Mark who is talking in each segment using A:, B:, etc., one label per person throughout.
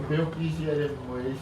A: Eu quisiera moer.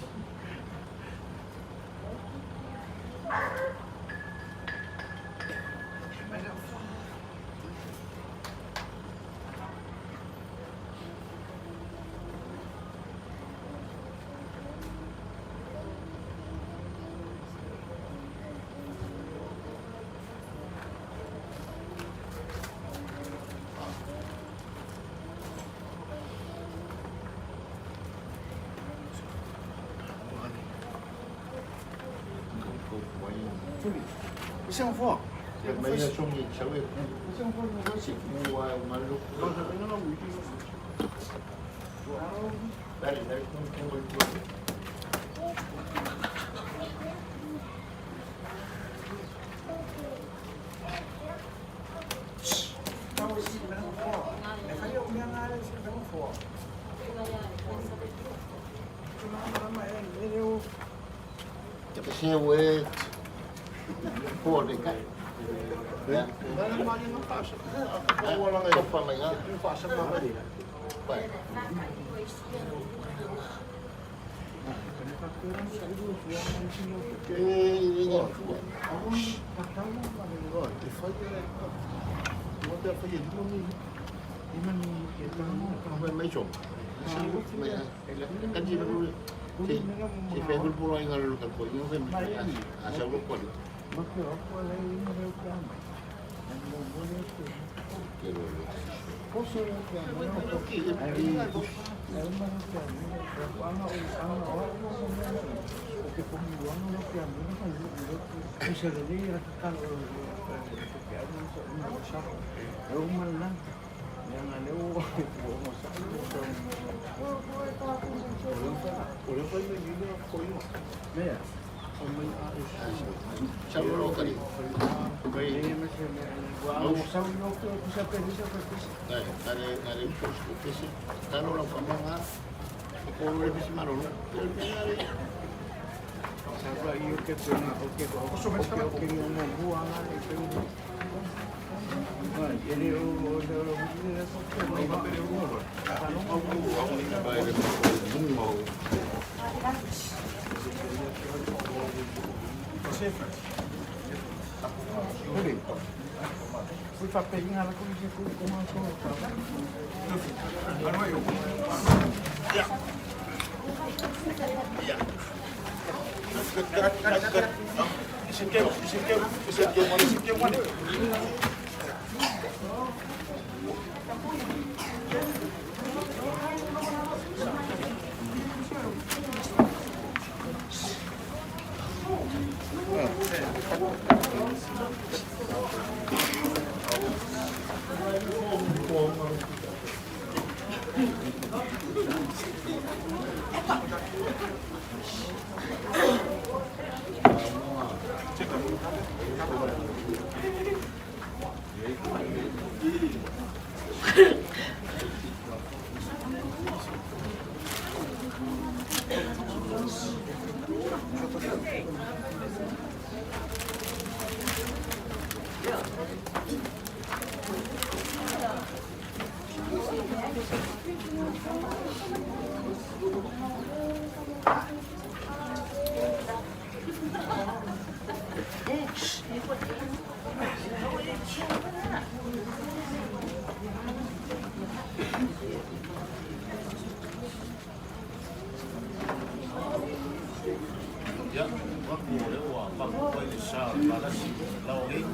B: Ia, atu o lea ua faaputu ai le sa o le Valasi Laolei,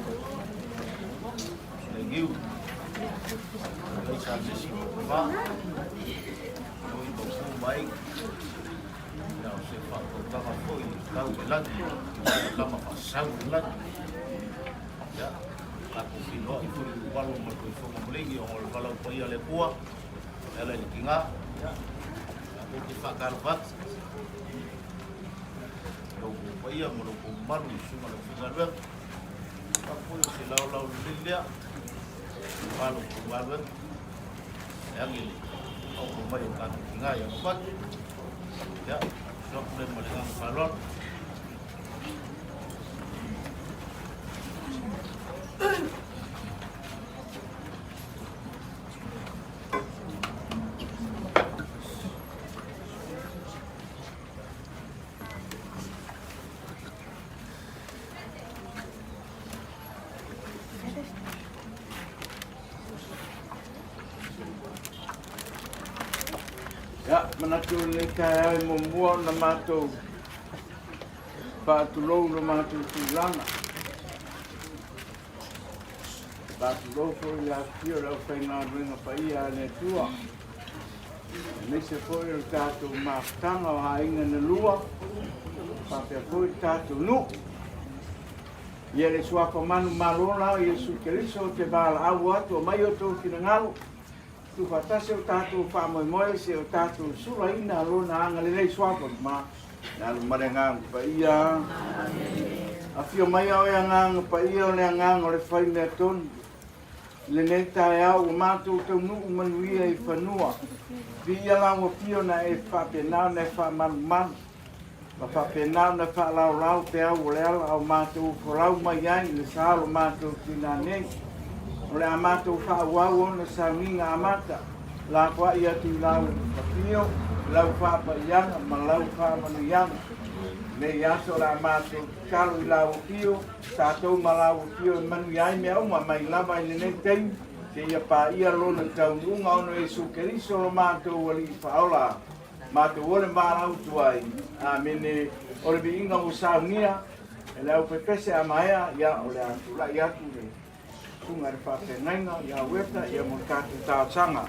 B: Legiu, Leai sa se isi fa, oi Paupu mai, ia o se faatautaga foi tau i le lagi, le tama faasau i le lagi. Ia, tatou feiloai foi i Ulualo ma le Tuifoga Maligi ona o le valaau paia a le Atua e ala i le tiga. Ia, tatou te faatalofa atu i lo outou paia ma lo outou mamalu i susuga i le aufaigaluega. Faapea foi o se laolao lelei lea aua lo outou galuega e age le taoto mai o tatou tiga i Avapato. Ia, so atu lea ma le agaga faaaloalo.
C: Manatu o lenei taeao e muamua ona matou faatulou i lo matou tulaga. Faatulou foi i le afifio o le aufaigaluega paia a le Atua, aemaise foi o le tatou mafutaga o aiga na lua, faapea foi le tatou nuu. Ia le suafa manumalo la o Iesu Keriso ou te valaau atu, aumai outou finagalo, Tuufaatasi o tatou faamoemoe se o tatou sulaina Lona agalelei suafa ma le Alo ma le Agaga Paia. Afio mai a oe Agaga Paia o le Agaga o le faimea tonu. I lenei taeao ua matou taunuu manuia i fanua. Viia lau afio na e faapena ona e faamalumalu ma faapena ona faalaolao peau o le ala a o matou folau mai ai i le sa o lo matou tinā nei. O le a matou faaauau ona sauniga amata, lafoai atu i lau afio, lau faapaiaga ma lau faamanuiaga. Nei aso o le a matou tatalo i lau afio, tatou ma lau afio e manuia ai mea uma mai lava i lenei taimi seia paia lona taunuuga ona o Iesu Keriso lo matou Alii Faaola. Matou ole valaautu ai. Amene. O le viiga ua saunia e le aupepese a maea, ia, o le a tulai atu le susuga i le faafeagaiga ia Ueta, ia, mo le tatou talosaga.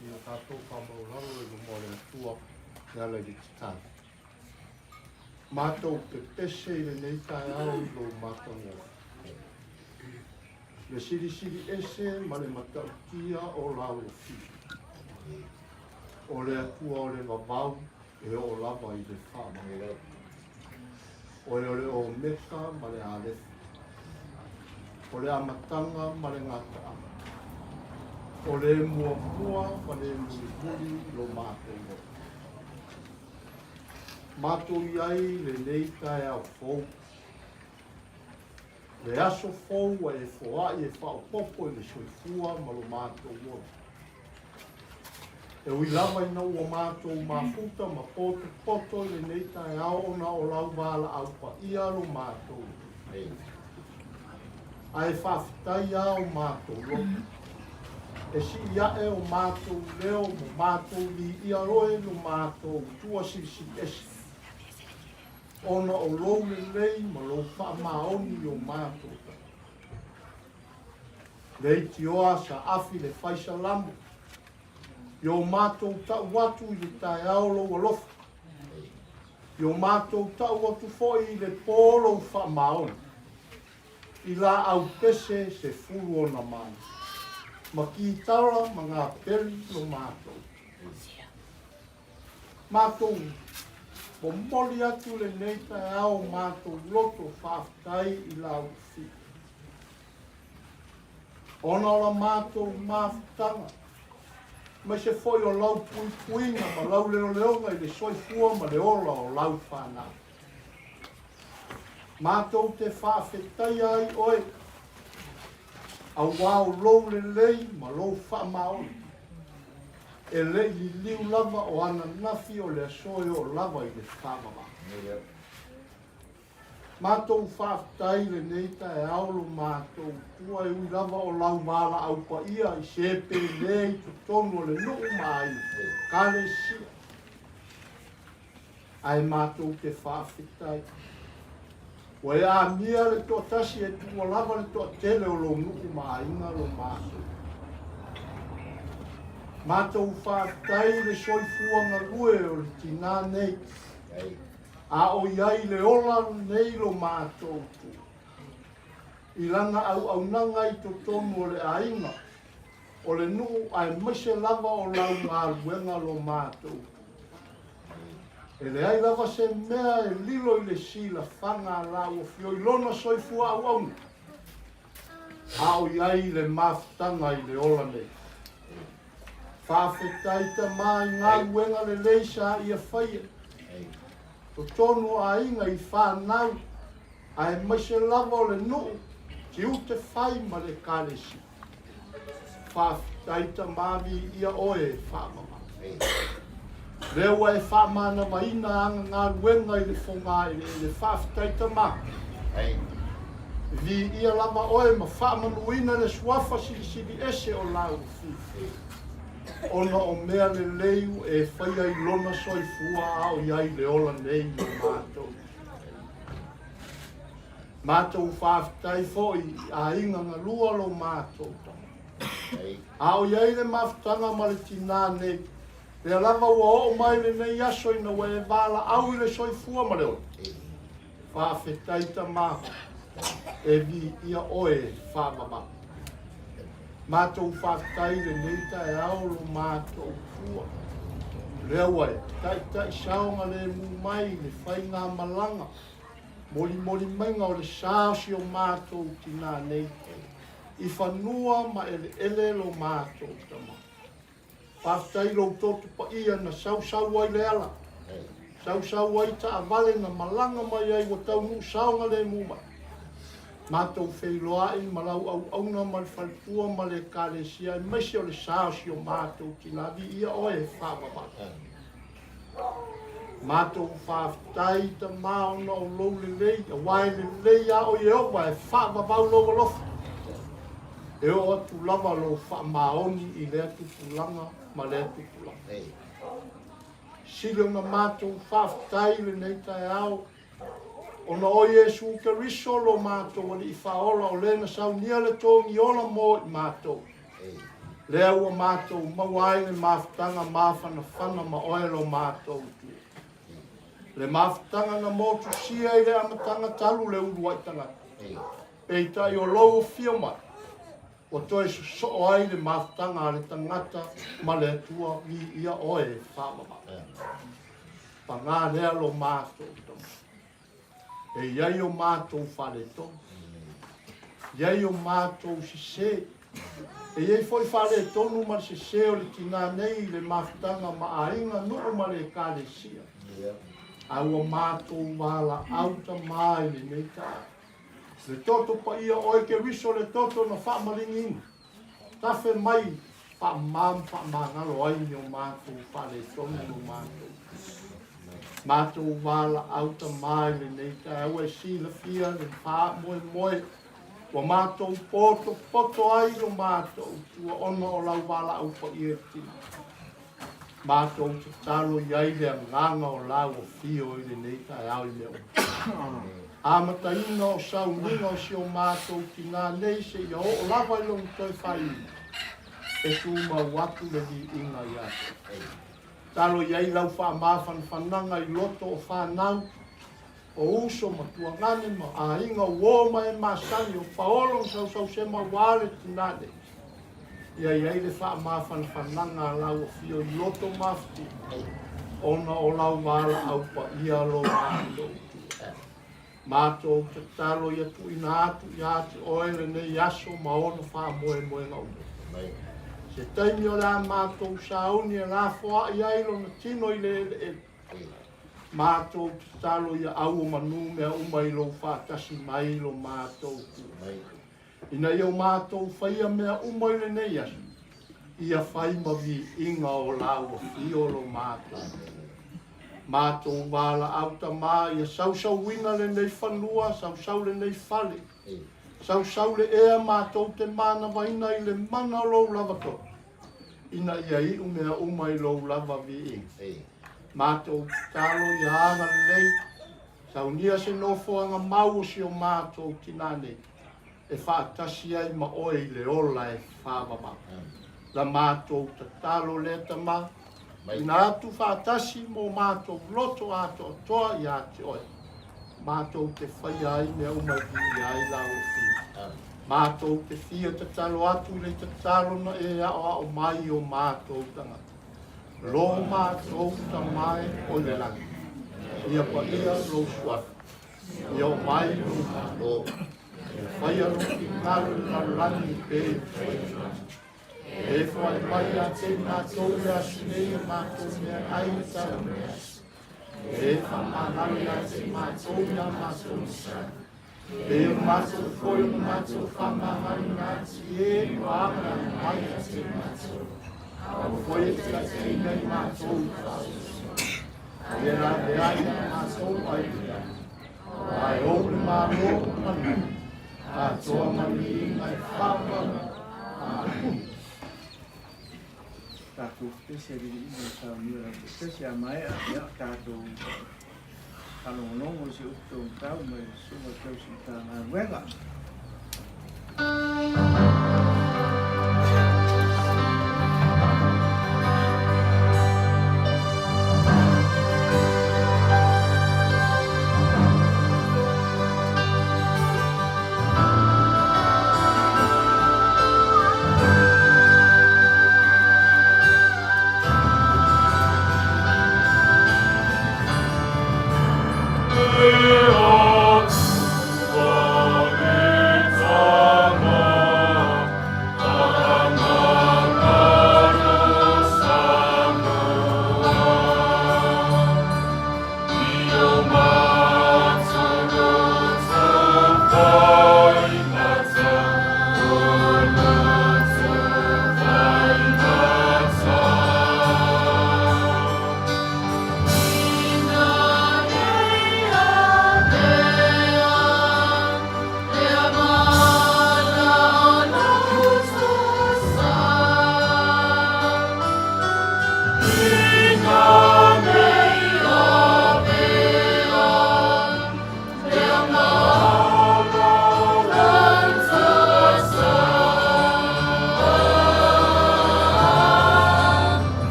B: Ia tatou faamaualalo i luma o le Atua e ala i le tatalo. Matou pepese i lenei taeao i lou matagofie, le silisili ese ma le matautia o lau afio, o le Atua o le vavau e oo lava i le faavavau. Oe o le Omeka ma le Alefa, o le amataga ma le gataaga, o le muamua ma le mulimuli lo matou ola. Matou i ai i lenei taeao fou, le aso fou ua e foai e faaopoopo i le soifua ma lo matou ola. E ui lava ina ua matou mafuta ma potopoto i lenei taeao ona o lau valaau paia lo matou nei, ae faafetai a o matou loto e sii ae o matou leo ma matou liia oe lo matou Atua Silisili Ese, ona o lou lelei ma lou faamaoni i o matou tagata. Leitioa saafi le fai salamo.
D: I o matou tau atu i le taeao lou alofa, i o matou tau atu foi i le pō lou faamaoni, i laau pese se fulu ona manu, ma kitara ma gapeli lo matou. Matou momoli atu lenei taeao matou loto faafetai i lau Afio. Ona o la matou mafutaga, aemaise foi o lau puipuiga ma lau leoleoga i le soifua ma le ola o lau fanau. Matou te faafetaia ai oe, auā o lou lelei ma lou faamaoni, e le i liliu lava o ananafi o le aso e oo lava i le faavavau. Matou faafetai i lenei taeao lo matou tua e ui lava o lau valaau paia i se pele i totonu o le nuu ma aiga Ekalesia. Ae matou te faafetai ua e amia le toatasi e tuua lava le toatele o lou nuu ma aiga lo matou. Matou faafetai i le soifua galue o le tinā nei. A o i ai le ola nei lo matou tu i lana auaunaga i totonu o le aiga, o le nuu aemaise lava o lau galuega lo matou tu. E leai lava se mea e lilo i le silafaga a lau afio i lona soifua auauna, a o i ai le mafutaga i le ola nei. Faafetai tama i galuega lelei sa ia faia. Totonu o aiga i fanau aemaise lava o le nuu tiute fai ma le Ekalesia. Faafetai tama viia oe e faamama. Lea ua e faamanavaina ana galuega i le fogaeleele. Faafetai tama. Viia lava oe ma faamanuina le suafa silisili ese o lau Fifi, ona o mea lelei ua e faia i lona soifua a o i ai le ola nei i o matou. Matou faafetai foi i aiga galua lo matou tama. A o i ai le mafutaga ma le tinā nei, lea lava ua oo mai lenei aso ina ua e valaau i le soifua ma le ola. Faafetai tama, e viia oe e faavavau. Matou faafetai i lenei taeao lo matou fua. Lea ua e taitai saogalemu mai i le faigamalaga, molimoli maiga o le sa o si o matou tinā nei, i fanua ma eleele lo matou tama. Faafetai i lou toto paia na sausau ai le ala, sausau ai taavale na malaga mai ai ua taunuu saogalemu mai. Matou feiloai ma lau auauna ma le faletua ma le Ekalesia aemaise o le sa o si o matou tina. Viia oe e faavavau. Matou faafetai Tama ona o lou lelei, aua e lelei lava o Ieova e faavavau lou alofa. E oo atu lava lou faamaoni i lea tupulaga ma lea tupulaga. Sili ona matou faafetai i lenei taeao, ona o Iesu Keriso lo matou Alii Faaola o le na saunia le togi ola mo i matou. Lea ua matou maua ai le mafutaga mafanafana ma oe lo matou Atua. Le mafutaga na motusia i le amataga talu le uluai tagata. Peitai o lou afio mai, ua toe sosoo ai le mafutaga a le tagata ma le Atua, viia oe e faavavau. Paga lea lo matou tama. E i ai o matou faaletonu, i ai o matou sese, e i ai foi faaletonu ma le sese o le tinā nei i le mafutaga ma aiga, nuu ma le Ekalesia. A ua matou valaau tama i lenei taeao. Le toto paia oe Keriso le toto na faamaligiina, tafe mai faamama ma faamagalo ai ni o matou faaletonu lo matou. Matou valaau tama i lenei taeao e silafia le faamoemoe ua matou potopoto ai lo matou tua ona o lau valaau paia i le tina. Matou tatalo i ai le agaga o lau afio i lenei taeao i mea uma. Amataina o sauniga o si o matou tinā nei seia oo lava i lona toe faaiuina. e tumau atu le viiga ia te Oe. Talo i ai lau faamafanafanaga i loto o fanau, o uso ma tuagane ma aiga o uo ma e masani, o paolo na sausausema aua le tina nei. Ia i ai le faamafanafanaga a lau afio i loto mafatia, ona o lau valaau paia lo matou Atua. Matou tatalo ia tuuina atu ia te oe lenei aso ma ona faamoemoega uma. Se taimi o le a matou sauni e lafoai ai lona tino i le eleele. Matou tatalo ia auomanu mea uma i lou faatasi mai lo matou Atua. Ina ia o matou faia mea uma i lenei aso, ia fai ma viiga o lau afio lo matou. Matou valaau Tama ia sausauina lenei fanua, sausau lenei fale, sausau le ea matou te manavaina i le mana o lou lava toto, ina ia iu mea uma i lou lava viiga. Matou tatalo ia agalelei, saunia se nofoaga mau o si o matou tina nei, e faatasi ai ma oe i le ola e faavavau. La matou tatalo lea Tama, ina atu faatasi mo matou loto atoatoa ia te oe, matou te faia ai mea uma e viia ai lau afio. Matou te fia tatalo atu i le tatalo na e aoao mai i o matou tagata. Lo matou Tama e o i le lagi, ia paia lou suafa. Ia oo mai lou Malo, ia faia lou finagalo i le lalolagi e pei ona fai i le lagi. E foai mai ia te i matou le aso nei e matou meaai e tau i le aso. E faamagalo ia te i matou ia matou masani. Pei ona matou foi ona matou faamagaloina atu i e ua aga mai ia te i matou. Aua foi e te taitaiina i matou i faasoasoa. A ia lavea ai ia matou ai le lagi. Aua e ou le Malo ma le manu, atoa ma le viiga e faavavau. Amene.
C: Tatou pese aliliina i saunia lau pese a maea ia tatou faalogologo i se upu taumatau mai le Susuga Tausi Matagaluega.
E: Le Atua e.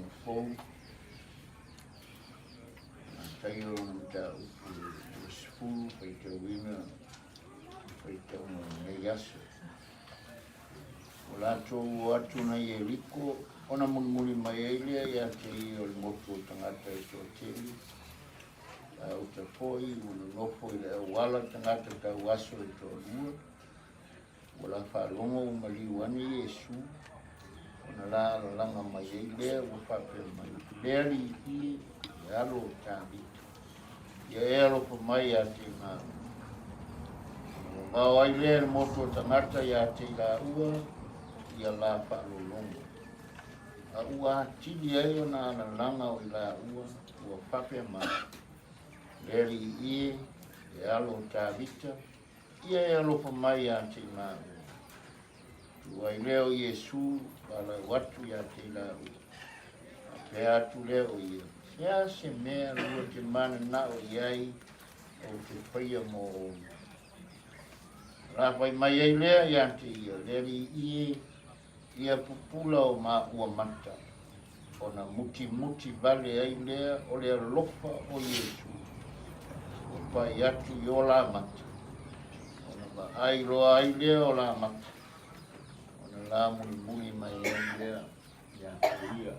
C: tausaga fou. Mataio lona mataupu i le 20, faitauina le faitauga o lenei aso. Ua latou o atu nai Ieriko, ona mulimuli mai ai lea ia te ia o le motu o tagata e toatele. A uta foi ua nonofo i le auala tagata tauaso e toalua, Ua la faalogo ua maliu ane Iesu, ona la alalaga mai ai lea ua faapea mai, Le Alii e, le alo o Tavita, ia e alofa mai ia te i māua. Ona vavao ai lea e le motu o tagata ia te i lāua, ia la faalologo. A ua atili ai ona alalaga o i lāua, ua faapea mai, Le Alii e, le alo o Tavita, Ia e alofa mai ia te i māua. Tu ai lea o Iesu, valaau atu ia te i lāua. Faapea atu lea o ia, Se a se mea lua te mananao i ai ou te faia mō ōu? La fai mai ai lea ia te ia, Le Alii e, ia pupula o māua mata, ona mutimuti vale ai lea o le alofa o Iesu, ua pai atu i o la mata, ona vaai loa ai lea o la mata, ona la mulimuli mai ai lea ia te ia.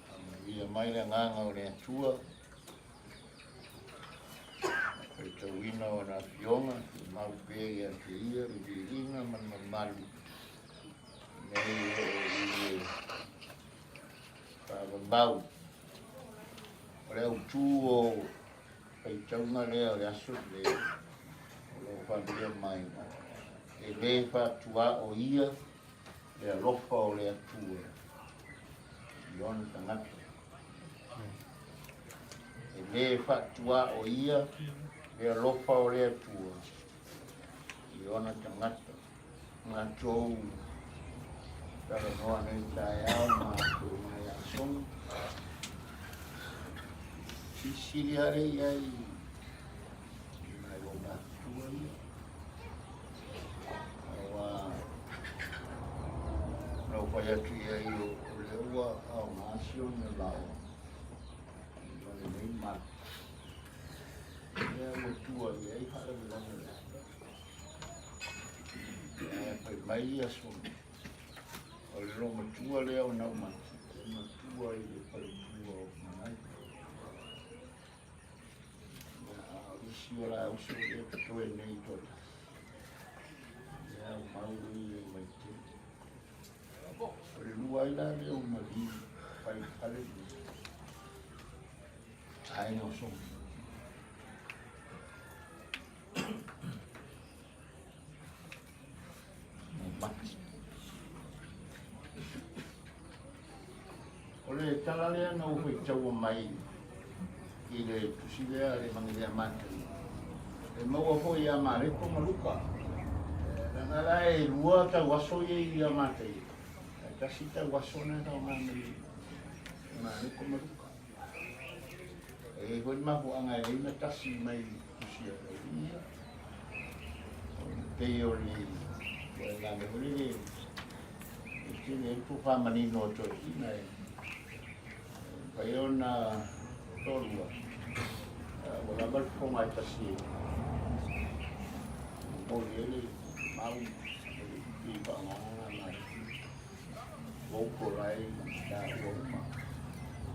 C: Faamanuia mai le agaga o le Atua, faitauina o ana afioga, tumau pea ia te ia le viiga ma le mamalu, nei oo i le faavavau. O le autū o faitauga lea o le aso lenei, o lo o faapea mai, e lē faatuaoia le alofa o le Atua i ona tagata. E lē faatuaoia le alofa o le Atua i ona tagata. Matou talanoa nei taeao matou mai asoga. Silisili lava lea i ai i nai ou matutua ia. Aua na ou fai atu i ai o lea ua aoga si ona laoa ma lenei malu. Lea ua tua i ai faalavelave o le a. Ae fai mai ia sona, o le loomatua lea o Naumati, e matua i le faletua o Manaia. Ia, a o isi o la uso lea totoe nei toatasi. Ia, o mau ia mai tele. O le lua ai la lea o maliu fai fale nei. Aiga o sona. O le tala lea na ou faitaua mai i le tusi lea a le Evangelia Matai, e maua foi ia Mareko ma Luka. Leaga la e lua tauaso ia ia Matai, ae tasi tauaso na e faaaoga mai e Mareko ma Luka. E i ai foi le mafuaaga e leai na tasi mai tusi a ia. Pei o le ituaiga mea foi lele e tele ai le faamanino o toeaiina e mafai ona toalua ua lava le fofoga e tasi e momoli ai le mau e faaaogaina nai vocal ai taua uma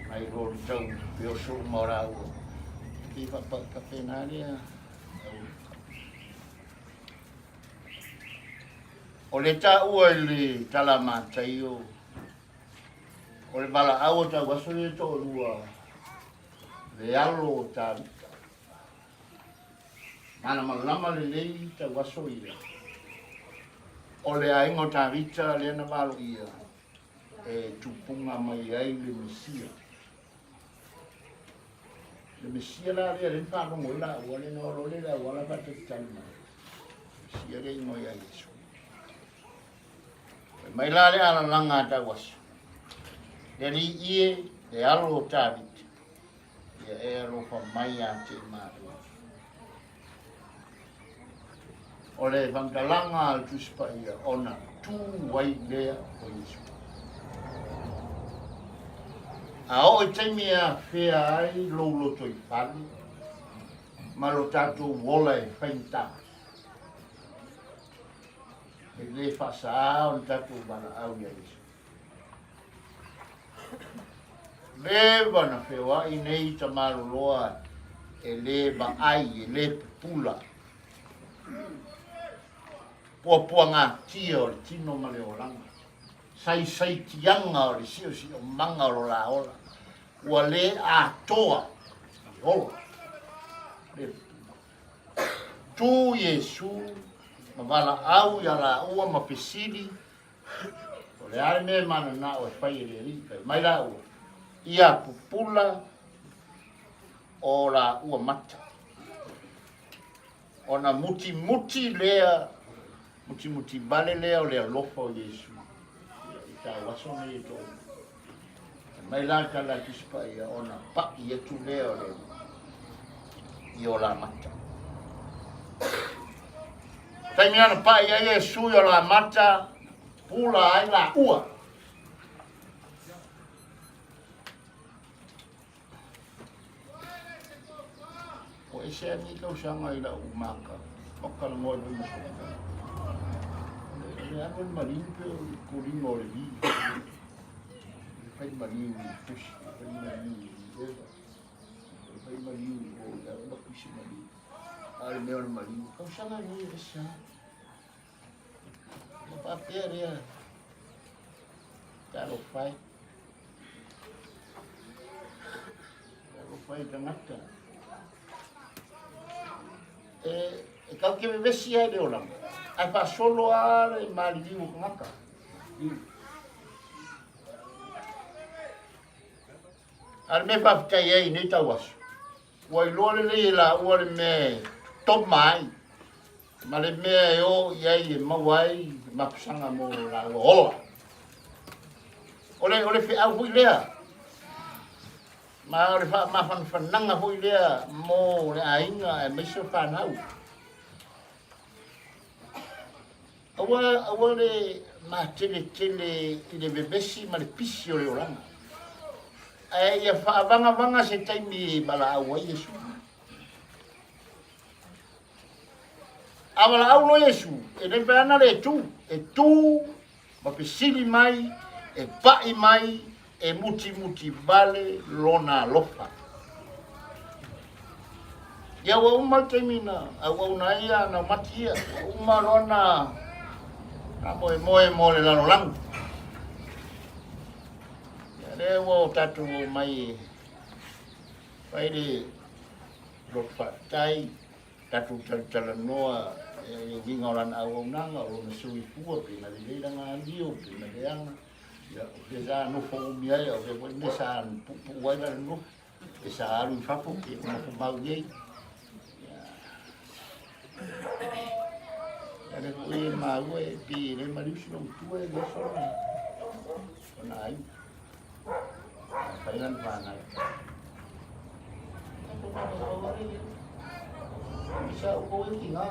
C: nai lo le tau feoso uma o lāua pei faapena lea. O le taua i le tala Mataio, o le valaau o tauaso ia toalua, le alo o Tavita. Malamalama lelei tauaso ia. O le aiga o Tavita lea na valoia e tupuga mai ai le Mesia. Le Mesia la lea lea na faalogo ai laua lea na olo le auala faatalitali mai. Mesia le igoa ia Iesu. Fai mai la le alalaga a tauaso. Le Alii e, le alo o Tavita, ia e alofa mai ia te i māua. O le faamatalaga a le Tusi Paia, ona tu ai lea o Iesu.
B: A oo i taimi e afea ai lou lotoifale ma lo tatou ola e faigata, e lē faasā ona tatou valaau iā Iesu. Leva na feoai nei tamaloloa e lē vaai, e lē pupula. Puapuagatia o le tino ma le olaga. Saisaitiaga o le siosiomaga o lo la ola, ua lē atoa le ola. Le Tu Iesu ma valaau iā lāua ma fesili, O le a le mea e mananao e fai e le Alii? Fai mai lāua, Ia pupula o lāua mata. Ona mutimuti lea, mutimuti vale lea o le alofa o Iesu i tauaso nei e toʻa. Fai mai la le tala a le Tusi Paia, ona paʻi atu lea o le i o la mata. Taimi ana paʻi ai Iesu i o la mata, pula ai la ua. Ua ese lava lenei tausaga i lau maka, matalanoa ai foi ma sui. O le alu o le maliu pe o le toliga o le li. E fai maliu i pusi, e fai maliu i eva, e fai maliu i o i au pusi maliu. A o le mea o le maliu, tausaga nei e ese lava. Ua faapea lea, talofa e. Talofa e tagata. E, e kau ke vevesi ai le olaga, ae faasolo lava le maliliu o tagata. A o le mea faafetai ai i nei tauaso, ua iloa lelei e laua le mea e toma ai ma le mea e o i ai e maua ai le mapusaga mo laua ola. O le, o le feau foi lea, ma o le faamafanafanaga foi lea mo le aiga aemaise o fanau. Aua, aua le mateletele i le vevesi ma le pisi o le olaga, ae ia faavagavaga se taimi e valaau ai Iesu. A valaau loa Iesu, e le mafai ana le tu, e tu ma fesili mai, e paʻi mai, e mutimuti vale lona alofa. Ia ua uma le taimi na auauna ai ana mati ia, ua uma loa na faamoemoe mo le lalolagi. Ia lea ua o tatou omai e fai le loto faafetai, tatou talatalanoa i le uiga o lana auaunaga, o lona soifua, pe na lelei lana amio, pe na leaga. Ia, o fea sa nofo umi ai, o fea foi le mea sa puupuu ai lana nofo, pe sa alu i fafo, pe nofo mau i ai. Ia, lea foi e maua e pei e le maliu si matua e le aso ona aiga. Fai lana fanau. Sa ou kou e ki ngā.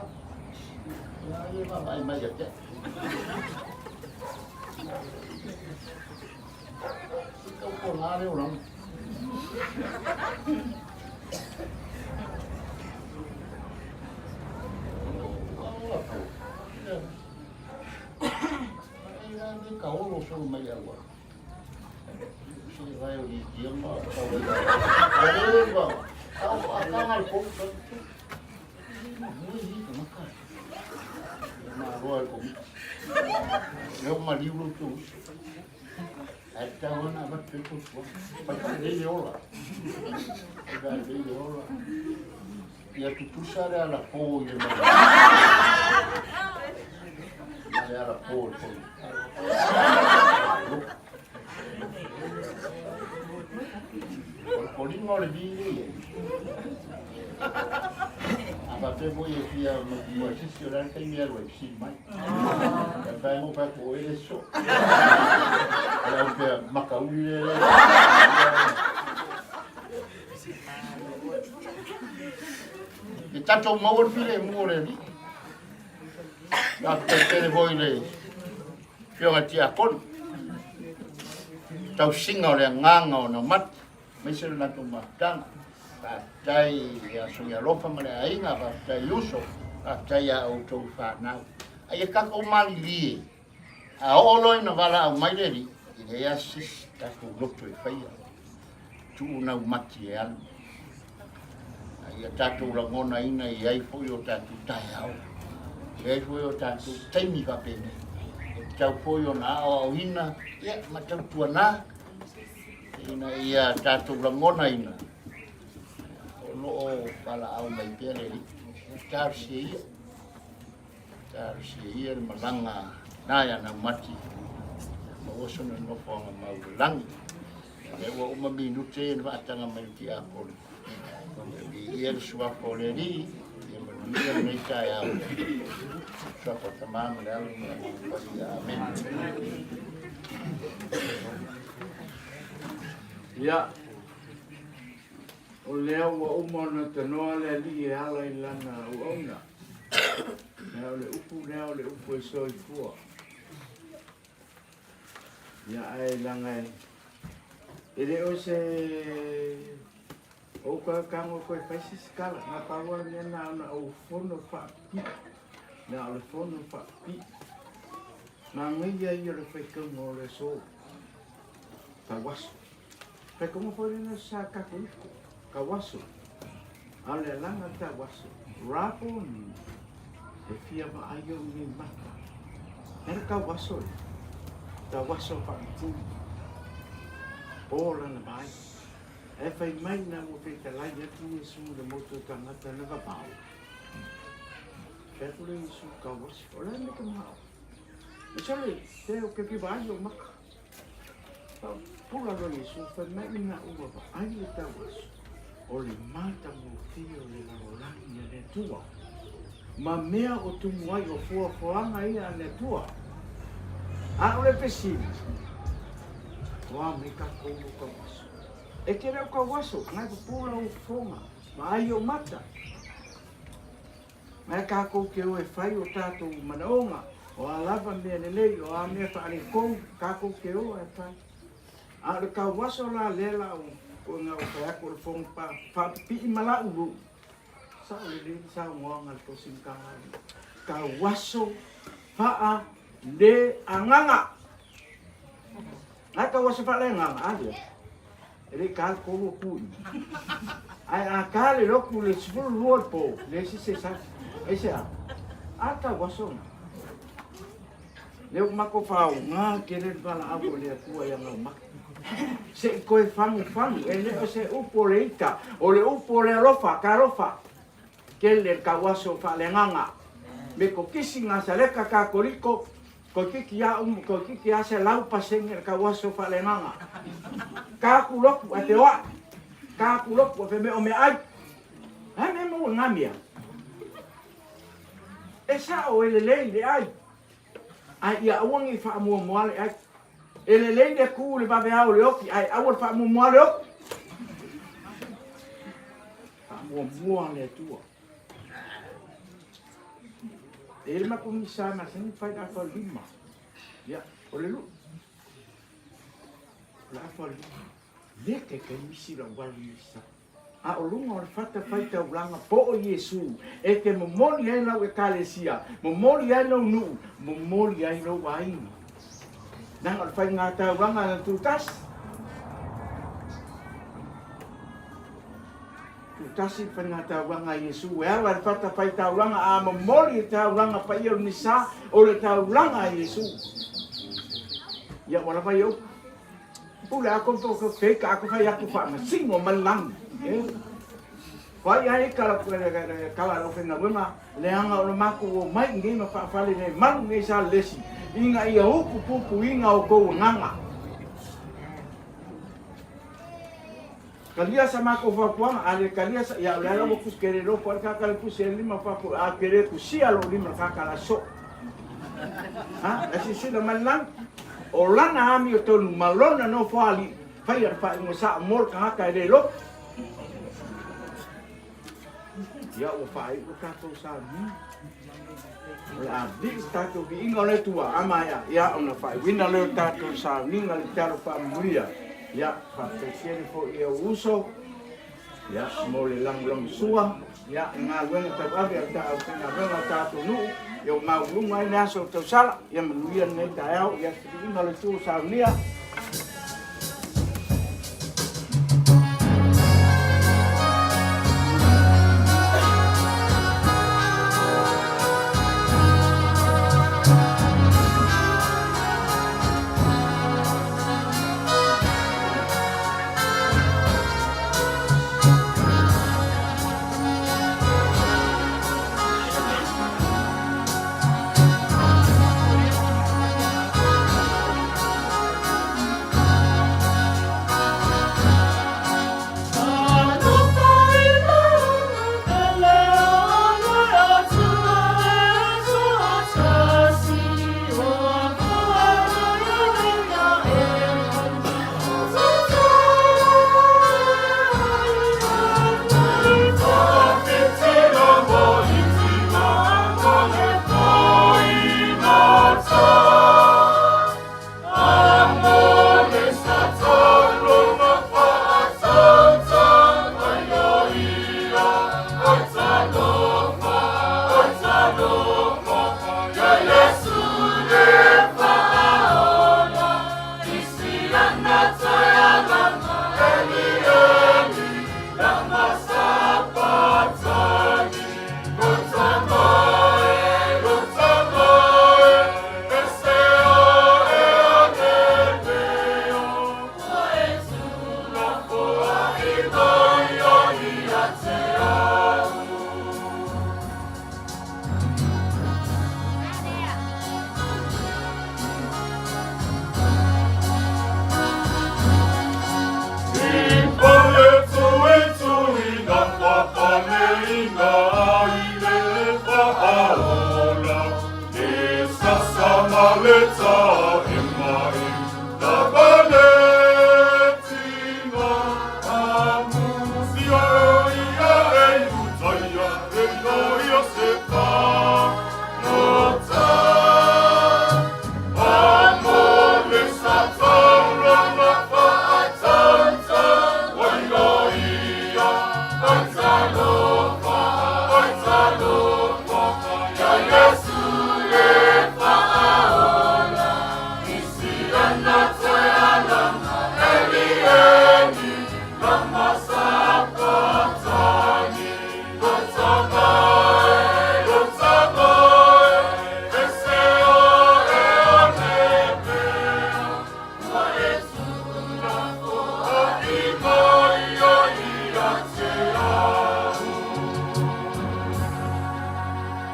B: Ngā ia ngā mai mai a te. Kau ko ngā reo rang. Ka olo solo mai aua. Ia tutusa le alapō i le mea. Ma le alapō i le O le koliga o le vi lea i ai. A faapea foi e fia mautinoa e se isi, o le a le taimi e alu ai fesili mai. Kai pae mo pae ko oe le soo. O le au pea makauli le le. E tatou maua le filemu o le Alii. Faafetai tele foi i le Afioga i le Tiakono. tausiga o le agaga o Naumati, aemaise le latou mafutaga. Faafetai ia Suialofa ma le aiga, faafetai uso, faafetai ia outou fanau. A ia tatou malilie, a oo loa ina valaau mai le Alii, e leai lava se isi tatou loto e faia, tuu Naumati e alu. A ia tatou lagonaina e i ai foi o tatou taeao, e i ai foi o tatou taimi faapenei, e tatau foi ona aoaoina, ia, ma tautuana, ina ia tatou lagonaina o lo o valaau mai pea le Alii. Talosia ia, talosia ia le malaga na ia Naumati, maua sona nofoaga mau i le lagi. Lea ua uma minute ia na faataga mai le tiapolo. Viia le suafa o le Alii, ia manuia lenei taeao. Suafa o Tama ma le Alo ma le Agaga Paia. Amene.
C: Ia, o lea ua uma ona tanoa le Alii e ala i lana auauna. Ia, o le upu lea o le upu e soifua. Ia, ae leaga e le o se ou tago koe fai se isi tala, na pau lava le mea na ona ou fono faapipii, na o le fono faapipii. Manaia ia o le faitauga o le aso, tauaso. Faitauga foi lena sa Katoliko, tauaso. A o le alaga tauaso, Raboni, e fia vaai ou nei maka. E le tauaso ia, tauaso faapipii, po lana vaai. Ae fai mai ina ua fetalai atu Iesu i le motu o tagata na vavao. Fai atu le Iesu tauaso, o le a le mea e te manao? E sole, te o ke fia vaai ou maka. Pula loa Iesu, fai mai ina ua vaai le tauaso, o le matagofie o le lalolagi a le Atua, ma mea o tumu ai o fuafuaga ia a le Atua. A o le fesili, o a mai tatou o tauaso? E te le o tauaso, na e pupula ou fofoga, vaai ou mata. Mai tatou te o e fai o tatou manaoga, o a lava mea lelei, o a mea faaletonu, tatou te o e fai. A o le tauaso la lea la o koe o fai atu o le fono faapipii ma lau luu, sao lelei le saunoaga a le Tosi Matagaluega. Tauaso faa le agaga. Ai tauaso faa le agaga, a lea. E le i ta le 3 o tu i. Ae a ta le lotu le 12 o le po, le isi se sa. Aisea? A tauaso na. Lea ua matou faaaoga tele le valaau a le Atua ia Gaumata. Se i toe fagufagu, e le o se upu o le ita, o le upu o le alofa, talofa. Tele le tauaso faaleagaga. Metotisi, Gasaleka, Katoliko, toeitiiti a uma, toeitiiti a 100% le tauaso faaleagaga. Ta atu lotu ae feoai, ta atu lotu ae femeomeaai. A mea maua i na mea? E sao e lelei le ai, ae ia aua ne i faamuamua le ai. E lelei le tu i le vaveao o le oti, ae aua le faamuamua le oti. Faamuamua le Atua. E i ai le matou misa masani fai le afa lima. Ia, o le luʻu. O le afa lima. Le taitai misi lau valu misa. A o luga o le fata faitaulaga po o Iesu e te momoli ai lau Ekalesia, momoli ai lou nuu, momoli ai lou aiga. Leaga o le faiga taulaga na tutasi. Tutasi le faiga taulaga a Iesu e ala i le fata faitaulaga a momoli le taulaga paia o le misa o le taulaga a Iesu. Ia ua lava ia upu. Pule a ko ko ke ka ko fai aku faamasino ma le lagi. E. Fai ai kala kala lo fenga wema leaga o le matou omai i nei ma faafale nei malu nei sa lesi ina ia upu pupuina o tou agaga. Talia sa matou fautuaga, a le talia sa, ia o le ala ua tusi kele lofo ai le kaka le tusi e lima fafo, a kele tusia lou lima le kaka la soo. Ha, la silasila mai le lagi, o lana amiotonu ma lona nofoalii, faia le faaiuga sao mo le tagata e le loto. Ia ua faaiu le tatou sauniga. O le a vii se tatou viiga o le Atua, a maea, ia, ona faaiuina lea o le tatou sauniga i le tatalo faamanuia. Ia, faafetai tele foi i ou uso, ia, mo le lagolagosua, ia, i galuega tauave a le aufaigaluega a le tatou nuu, ia ua maualuluga ai le aso o tausala, ia manuia lenei taeao, ia se viiga o le Atua ua saunia.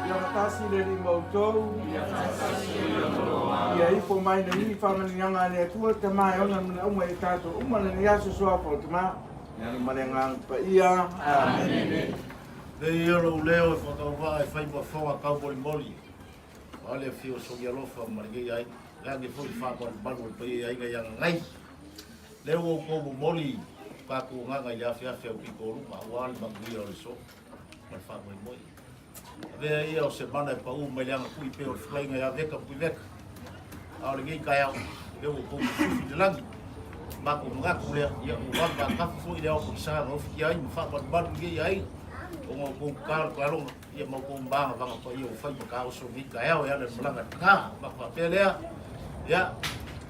C: Ia faatasi le Alii ma outou. Ia ifo mai le lagi faamanuiaga a le Atua, Tama e ona mea uma i tatou uma lenei aso suafa o le Tama, le Alo ma le Agaga Paia. Amene.
B: Nei ia lou leo e whakauvaa e whai mafonga kaumolimoli. O ale whio o Sogi Alofa ma lenei aiga. Le age foi whaamalumalu o le paia i aiga i Agagai. Lea ua outou momoli tatou agaga i le afeafe au pito o luma aua le manuia o le so ma le faamoemoe. Avea ia o se mana e paʻū mai le agatui pei o le fetalaiga ia Veka ma Tuiveka. A o lenei taeao, lea ua outou susufi i le lagi, matou manatu lea, ia ua vave faatafu foi le ao pogisa na ofitia ai ma faamalumalu lenei aiga, ona o outou tatalo taaloga, ia ma outou magavaga paia ua fai ma taoso i lenei taeao e ala i le malaga i le taga. Matou faapea lea, ia,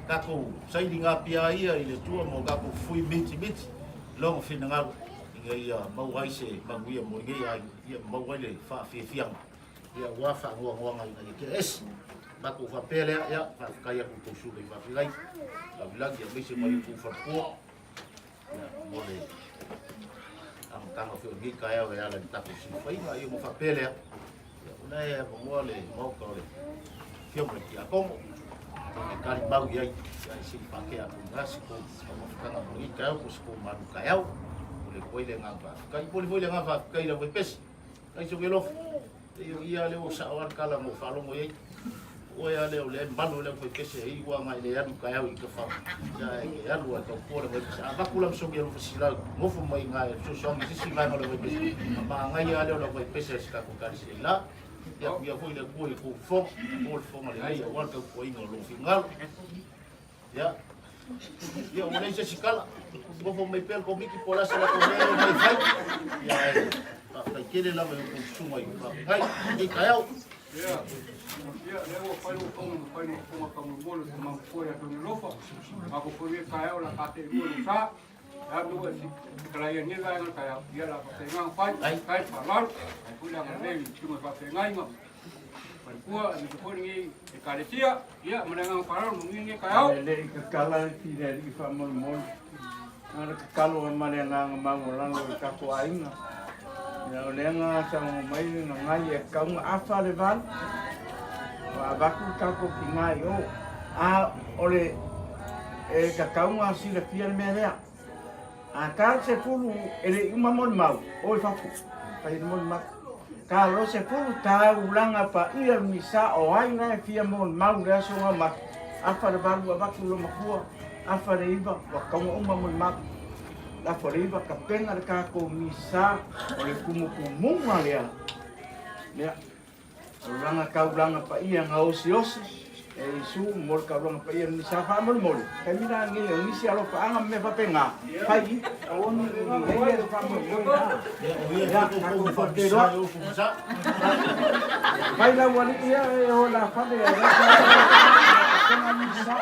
B: tatou saili napia ia i le Atua ma o tatou fui mitimiti i Lona finagalo, ina ia maua ai se manuia mo lenei aiga, ia maua ai le faafiafiaga, ia aua faanoanoaga ina ia tea ese. Matou faapea lea, ia, faafetai atu i tou susuga i faafegai, lavilagi aemaise mai outou faletua, ia, mo le amataga foi o lenei taeao e ala i le tatou silafaiga, ia ona faapea lea, ia, o la e avanoa le Maota o le Afioga i le Tiakono, e tali mau i ai, ia, se i faatea atu i ina se tou taumafataga mo lenei taeao po o se tou malu taeao. Momoli atu ai le agaga faafetai. Momoli foi le agaga faafetai i le aufaipese, ai sogi alofa. E o ia lea ua sao lava le tala na ou faalogo i ai. O oe lava lea o lea e malu ai le aufaipese e iu lava e le alu i taeao i Tafao. Ia e alu lava e tautua le aufaipese. A avatu la ma sogi alofa sila nofo mai i ina e fesoasoani i se isi vaega o le aufaipese, ona manaia lava lea o le aufaipese a si tatou ekalesia i la. Ia amuia foi le Atua i le tou fofoga, maua le fofoga lelei aua le tautuaina o lou finagalo. Ia, ia ua leai se isi tala, nofo mai pea le Komiti po o le a se latou mea e omai e fai. Ia ae faafetai tele lava i outou susuga i faafetai i lenei taeao.
E: Ia, ia, lea ua fai lou fofoga ma fai lou fofoga faamolemole i le tama matua ia Tony Alofa. Matou foi ia taeao o le a tateilua i lou sa. Le a le mea ua e fetalai ai i lenei vaega o le taeao, ia o le a faapena ona fai. Faafetai le faaaloalo, faafetai foi le agalelei i le susuga i faafeagaiga, faletua, aemaise foi lenei Ekalesia. Ia, ma le agaga faaaloalo, manuia lenei taeao.
C: E le i tatala le fili alii faamolemole, na o le tatalo lava ma le agaga maualalo i le tatou aiga. Ia o lea na saunoa mai le Nagai e tatau ona afa le 8, ua avatu le tatou tina i o. A o le e tatau ona silafia le mea lea. A ta le 10 e le i uma molimau, o i fafo, fai le molimau. Ta loa 10 taulaga paia le misa o ai la e fia molimau i le aso gaumafa, afa le 8 avatu i lou matua, afa le 9 ua tatau ona uma molimau. Lafo le 9 tapena le tatou misa o le tumutumuga lea. Lea. O le lana taulaga paia na osiosi e Iesu mo le taulaga paia le misa faamolemole, taimi la lenei o nisi alofaaga ma mea faapena, fai i, aua ne i i ai se faamoemoe na. Ia, tatou faapeiloa. Fai lau alii ia e o la fale e la misa.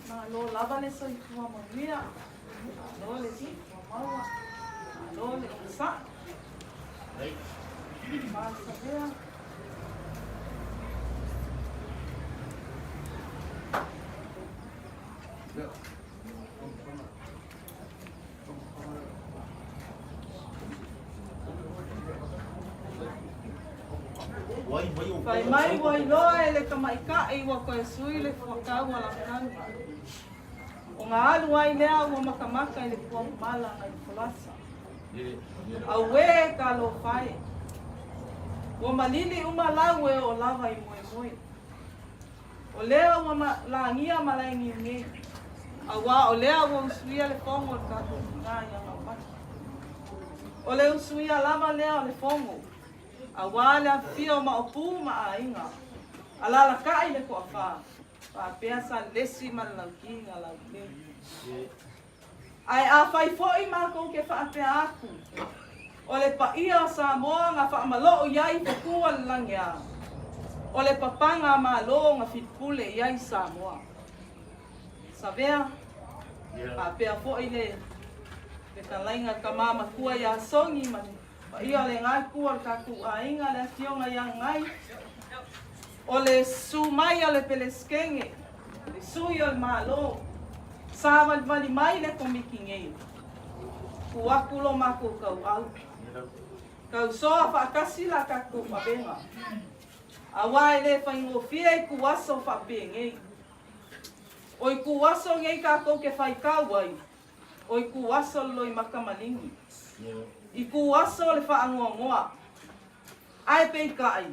F: Malo lava le soifua manuia, malo le soifua maua, malo le onosai. Faasavea. Fai mai ua iloa e le tamaitaʻi ua toe sui le fuakau a Lakau. Ona alu ai lea ua matamata i le puamamala nai folasa. Auē talofa e! Ua malili uma lau e oo lava i moemoe. O lea ua lagia malae niu nei, auā o lea ua usuia le fogo e le tatou tinā ia Gaumata. O le usuia lava lea o le fogo, auā le afifio o Maopu ma aiga, alalatai le toafā, faapea Salelesi ma le Lauki na Lautele. Ae afai foi matou te faapea atu, o le paia o Samoa na faamaloo i ai fetu a le lagiā. O le papaga a Malo na filipule i ai Samoa. Savea, faapea foi le fetalaiga le tama matua ia Sogi ma le paia o le gaku o le tatou aiga le afioga ia Gai. O le susu mai o le Pelesetene, le sui o le Malo, savalivali mai le Komiti nei, tuu atu lo matou tauau. Tausoa faatasi la tatou avega, auā e le faigofie ituaso faapenei. O ituaso nei tatou te faitau ai, o ituaso le loimata maligi, ituaso le faanoanoa. Ae peitai,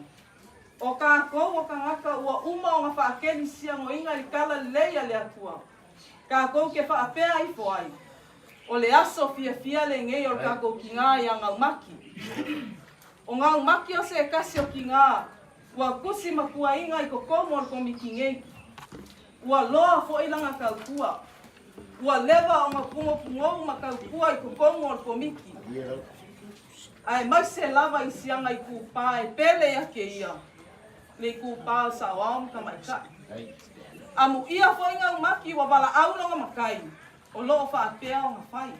F: o tatou o tagata ua uma ona faakelisianoina i le talalelei a le Atua, tatou te faapea ifo ai, o le aso fiafia lenei o le tatou tiga ia Gaumaki. O Gaumaki o se tasi o tiga ua tusi matuaina i totonu o le Komiti nei. Ua loa foi lana tautua. Ua leva ona punopugou ma tautua i totonu o le Komiti. Aemaise lava i siaga itupa e pele ia te ia, le itupa o saoao ma tamaitai. Amuia foi Gaumaki ua valaau lona matai, o lo o faapea ona fai.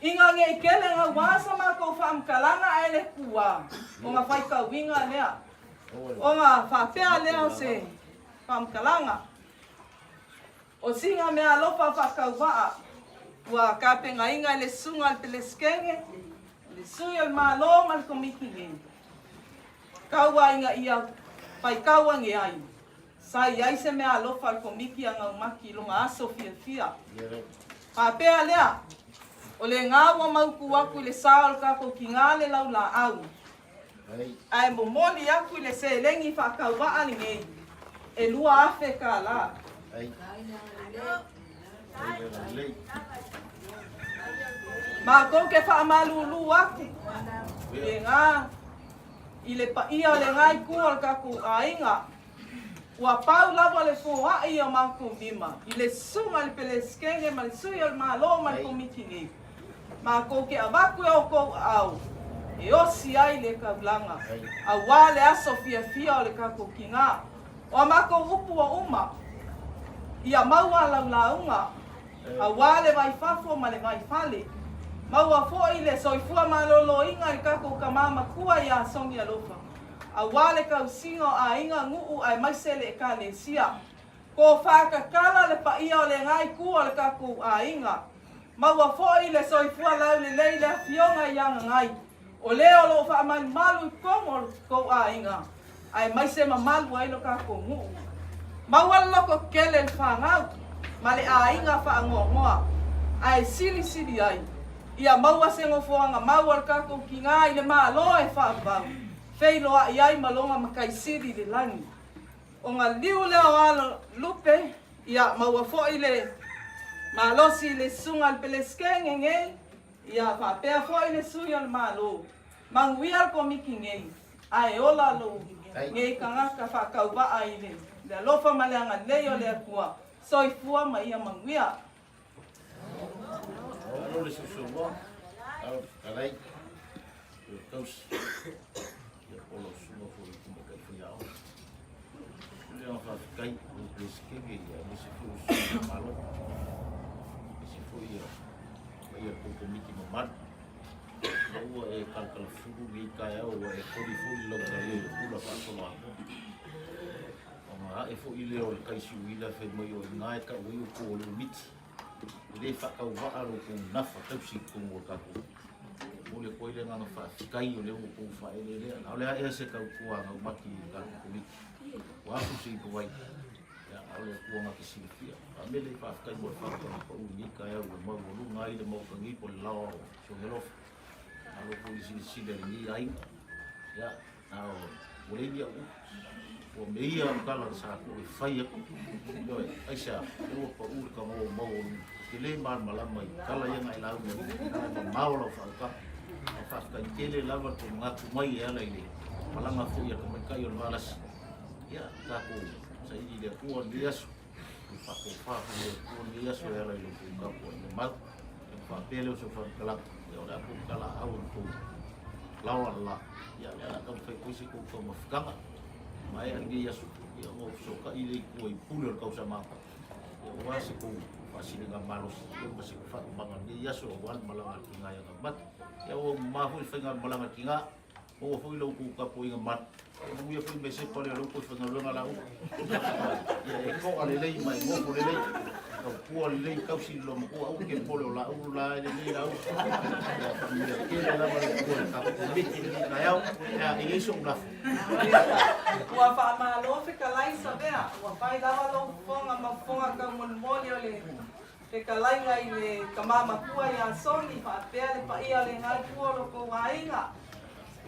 F: Ina ne i tele gauā sa matou faamatalaga ae le tuā, ona faitauina lea, ona faapea lea o se faamatalaga. O sina meaalofa faatauvaa ua tapenaina e le Susuga i le Pelesetene, le Sui o le Malo ma le Komiti nei, taua ina ia faitau ane ai, sa i ai se meaalofa a le Komiti a Gaumaki i lona aso fiafia. Faapea lea, o lena ua mautu atu i le sa o le tatou tiga le laulaau, ae momoli atu i le seleni faatauvaa lenei e $2,000. Matou te faamalulu atu i lena i le paia o lena itu o le tatou aiga, ua pau lava le foai o matou lima i le susuga i le Pelesetene ma le Sui o le Malo ma le Komiti nei. Matou te avatu i outou aao e osi ai le taulaga, auā le aso fiafia o le tatou tiga. O a matou upu ua uma, ia maua lau lauga, auā le vai fafo ma le vai fale. Maua foi le soifua maloloina i le tatou tama matua iā Sogi Alofa, auā le tausiga o aiga, nuu aemaise le Ekalesia. Tofa tatala le paia o lena itu o le tatou aiga. Maua foi le soifua laulelei le afioga ia Gagai, o le o lo o faamalumalu i totonu o lo tou aiga, aemaise mamalu ai lo tatou nuu. Maua le loto tele le fanau ma le aiga faanoanoa, ae silisili ai, ia maua se nofoaga mau a le tatou tiga i le Malo e faavavau, feiloai ai ma lona Matai Sili i le lagi. Ona liu lea o alo lupe, ia maua foi le malosi i le susuga i le Pelesetene nei, ia faapea foi le sui o le Malo. Manuia le Komiti nei, ae ola lou nei tagata faatauvaa i le alofa ma le agalelei o le Atua. Soifua ma ia manuia.
B: Alo le sosoa, alo fetalai, le tausi, ia po lau susuga foi i tamaitai faiaoga. O le agaga faafetai i le Peresetene aemaise foi o sui o le Malo, aemaise foi ia paia o le tou komiti mamalu. Ina ua e talatalafulu lenei taeao ua e koli foi le lautalia i le pula faasoloatoa. Ona ae foi lea o le tai siuila fai mai o i ina e tau ai outou o le umiti. E le faatauvaa lo outou nafa tausi i totonu o le tatou momoli atu ai le agaga faafetai o lea ua outou faaeleelea. A o le a ea se tautua a Gaumati i le tatou komiti? Ua afu se ipuvai. Ia, a o le Atua na te silafia. Faamele, faafetai mo le fautuaga pau i lenei taeao ua maualuga ai le Maota nei po o le laoa o Sogelofa. Malo foi le silasila i lenei aiga. Ia, a o ua leai ni au upu. Ua meia au tala sa tuu e fai atu. Ioe, aisea, lea ua pau le tago o maualuga. Ou te le malamalama i tala ia na e lauga ai, leaga e mamao lau faautaga. Ae faafetai tele lava le tou manatu mai e ala i le malaga foi a tamaitai o le Valasi. Ia, tatou saili i le Atua lenei aso, le faatofa foi i le Atua lenei aso e ala i lo outou tapuaiga mau. Ia ona faapea lea o se faamatalaga, ia o le a tou talaau i le tou laoa la, ia o le a taumafai atu ai se tou taumafataga. Maea lenei aso, ia ona ou fesootai lea i tua i pule o le tausaga ia aua se tou faasiliga malosi ia ma se faatumaga i lenei aso aua le malaga a le tiga ia Taumata. Ia ua mama foi le faigamalaga a le tiga, maua foi la outou tapuaiga malu. Ia manuia foi me sepa lea o lea ua toe faigaluega la ulu. Ia e to'a lelei ma e nofo lelei, tautua lelei, tausi le loomatua, aua te popole o la ulu la e lelei la ulu. Ia faamanuia tele lava le Atua i le tatou Komiti i lenei taeao. Ia, e i ai so'u lafo.
F: Ua faamalo fetalai Savea, ua fai lava lou fofoga ma fofoga taumolimoli o le fetalaiga i le tama matua ia Soni faapea le paia o le galu o lo tou aiga.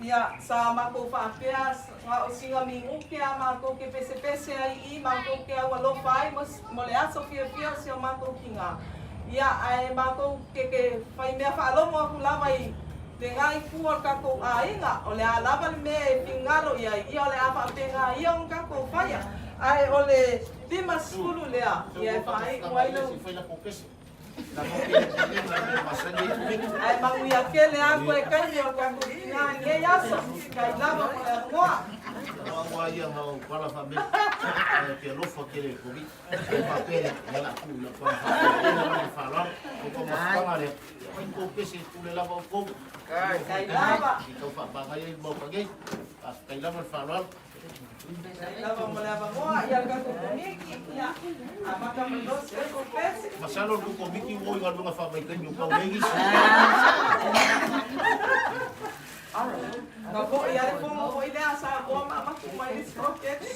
F: Ia, sa matou faapea na o sina minute a matou te pesepese ai i i, matou te aualofa ai mo le aso fiafia o si o matou tina. Ia, ae matou te te fai mea faalogo atu lava i lena itu o le tatou aiga, o le a lava le mea e finagalo i ai, ia o le a faapena ia ona tatou faia. Ae o le 50 lea, ia e faaiu ai lau. Ae manuia tele atu e taimi o le tatou tina i lenei aso, kai lava mo le avanoa.
B: Aua ia ma ou pala faamea, ae te alofa tele i le Koviti. E faapea lea, ia la tuu i lau tama faapea lava le faaaloalo. O tou mafutaga lea, ia fai tou pese e pule lava outou.
F: Kai lava.
B: I tau faamagai ai le Maota nei. Faafetai lava le faaaloalo.
F: Kai lava mo le avanoa, ia le tatou Komiti, ia amata mai loa se tatou pese.
B: Masalo le tou Komiti ua o i galuega faavaitaimi o pau nei nisi.
F: Na foi a le fono foi lea a Samoa ma avatu mai le isi poloketi.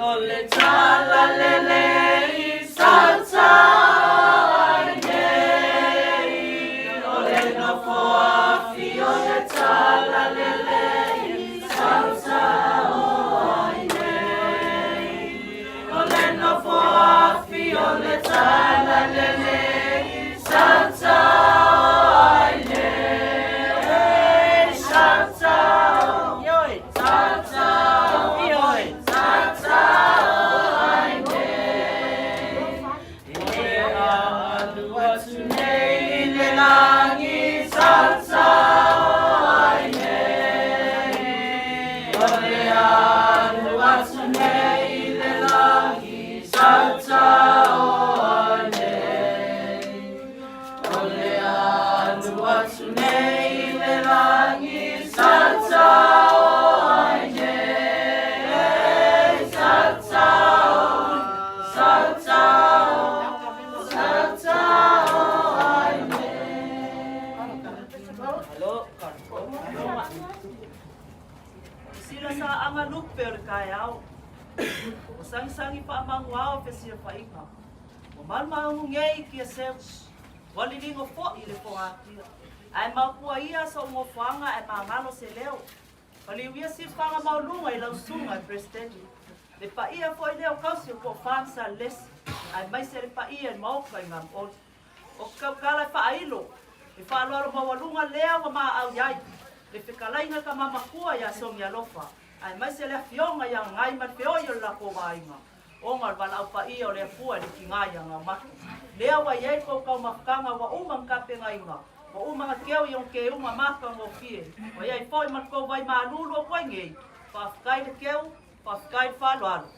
F: O le tala lelei sausau ai nei. O le nofo afio le tala lelei sausau ai nei. O le nofo afio le tala lelei sausau ai nei. Sausau, ioe, sausau, ioe, sausau ai nei. O le alu atu nei i le lagi sausau ai nei. O le alu atu nei i le lagi sausau ai nei. O le alu atu nei i le lagi sausau ai nei. Sausau, sausau, sausau ai nei. Alo, Sila sa anga lupe o le kaeao. O sangisangi faamaguao fesilafaiga. Ua malumaunu nei kia seu. Ua liligo fo'i le fogatia. Ae maopua ia so'u nofoaga ae magalo se leo. Paliu ia siufaga maualuga i lau susuga i le Peresetene. Le paia fo'i lea o tausi o toafa ma Salelesi, aemaise le paia i le Maota i Gamuoli. O ke tautala e faailo, le faaaloalo maualuga lea ua maau i ai le fetalaiga i Tama Matua iā Sogi Alofa, aemaise le afioga ia Gagai ma le feoi o le latou aiga, ona o le valaau paia o le Atua i le tiga ia Gaumate. Lea ua i ai le tou taumafataga ua uma ona tapenaina, ua uma ona keu i ona keuga matagofie, ua i ai foi ma le tou vai malulu o koe nei. Faafetai le keu, faafetai le faaaloalo.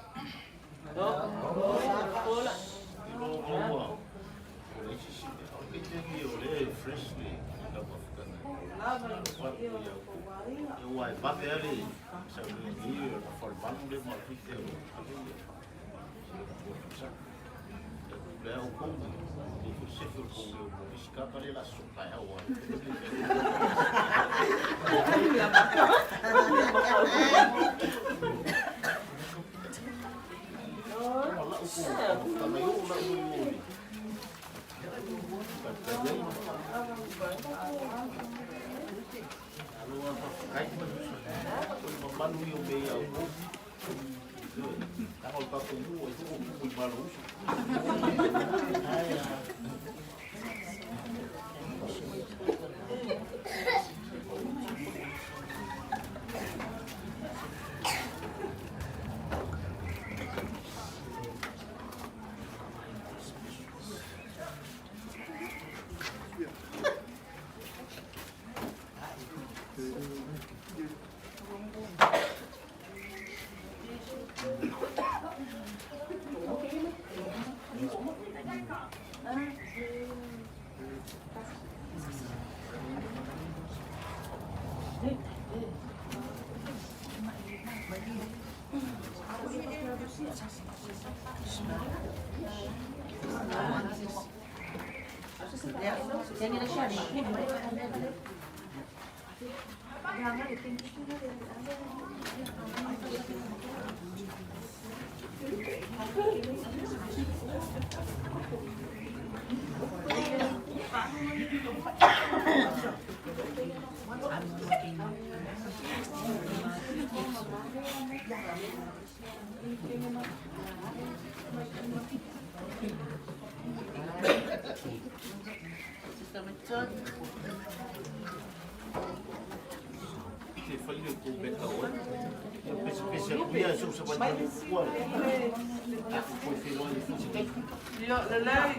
F: Io, lelei.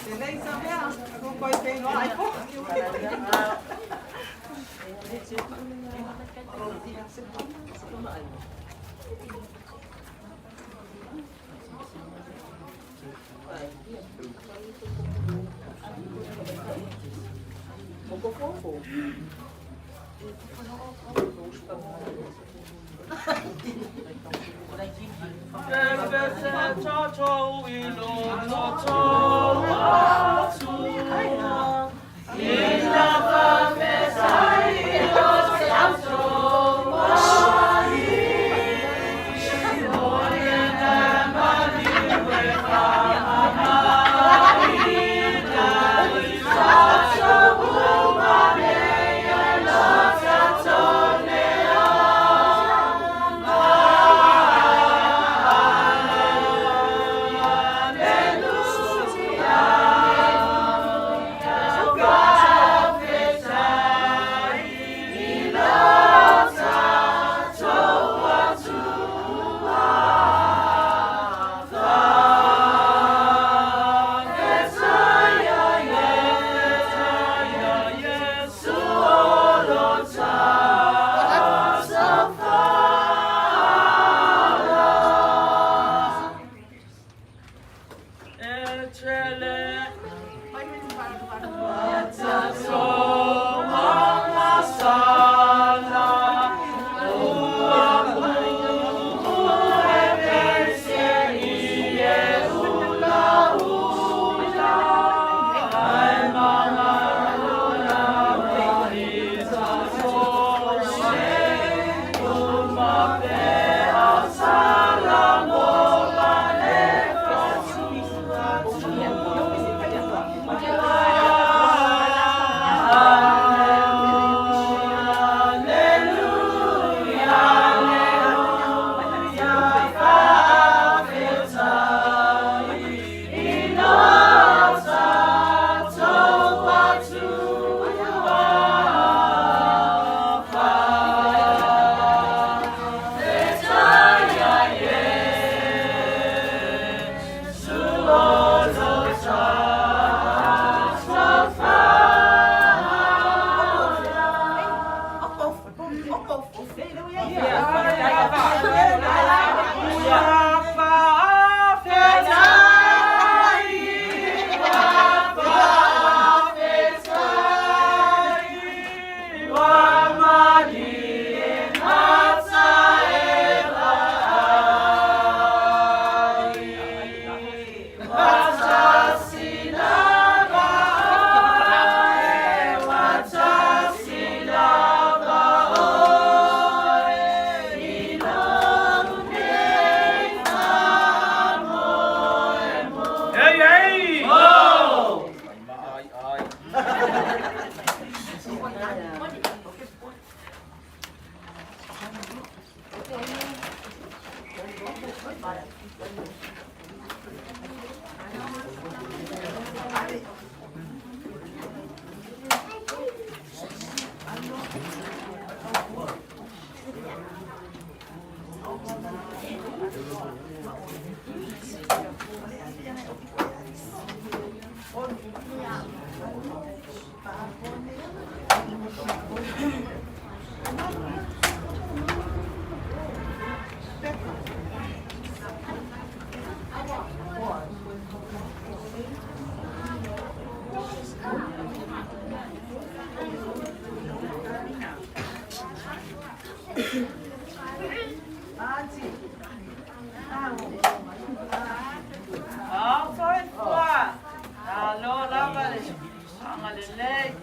F: Lelei sa mea, ko koe feiloai po. Au soifua. Malo lava le agalelei.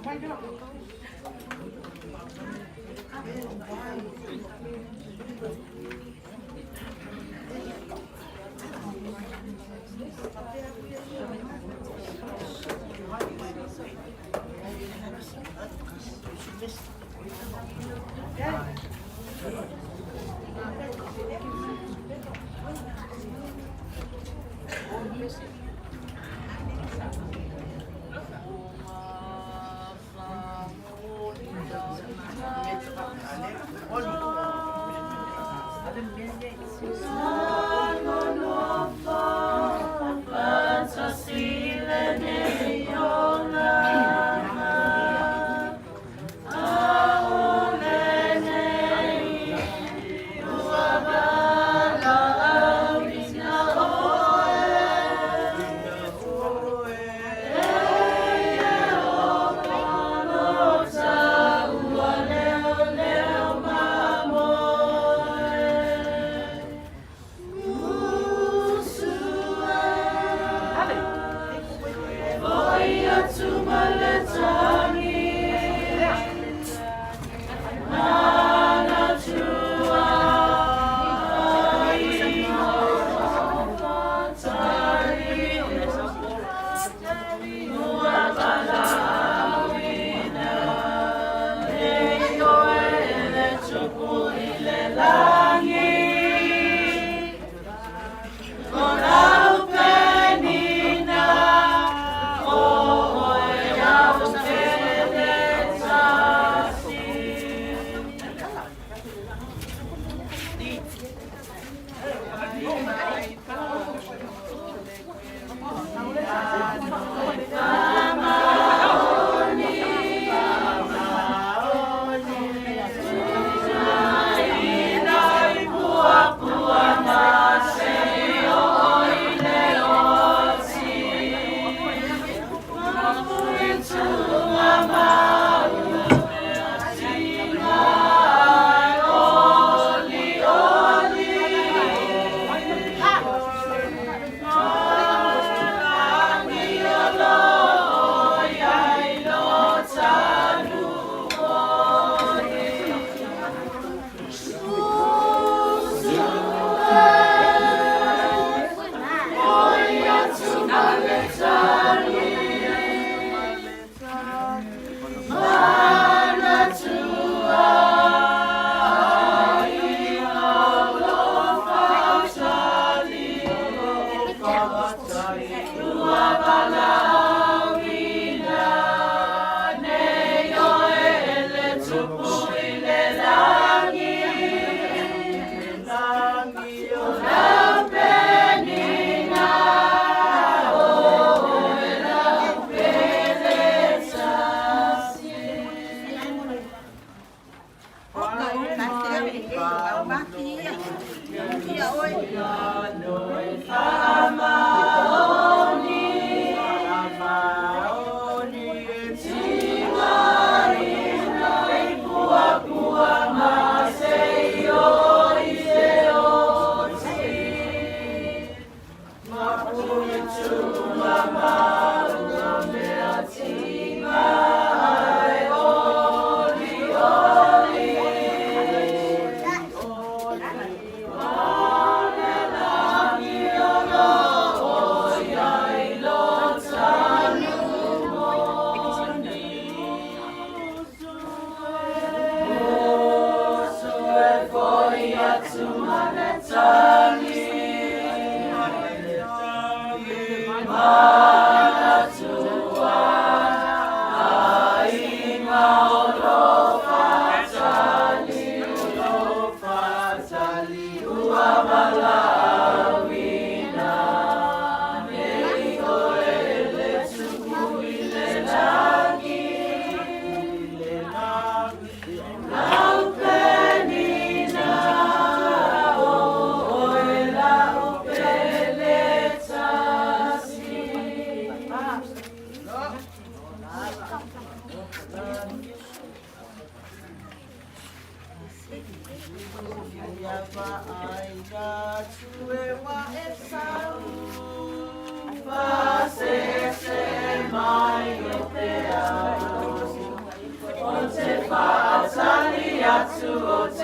F: Thank
G: Te
F: Lord.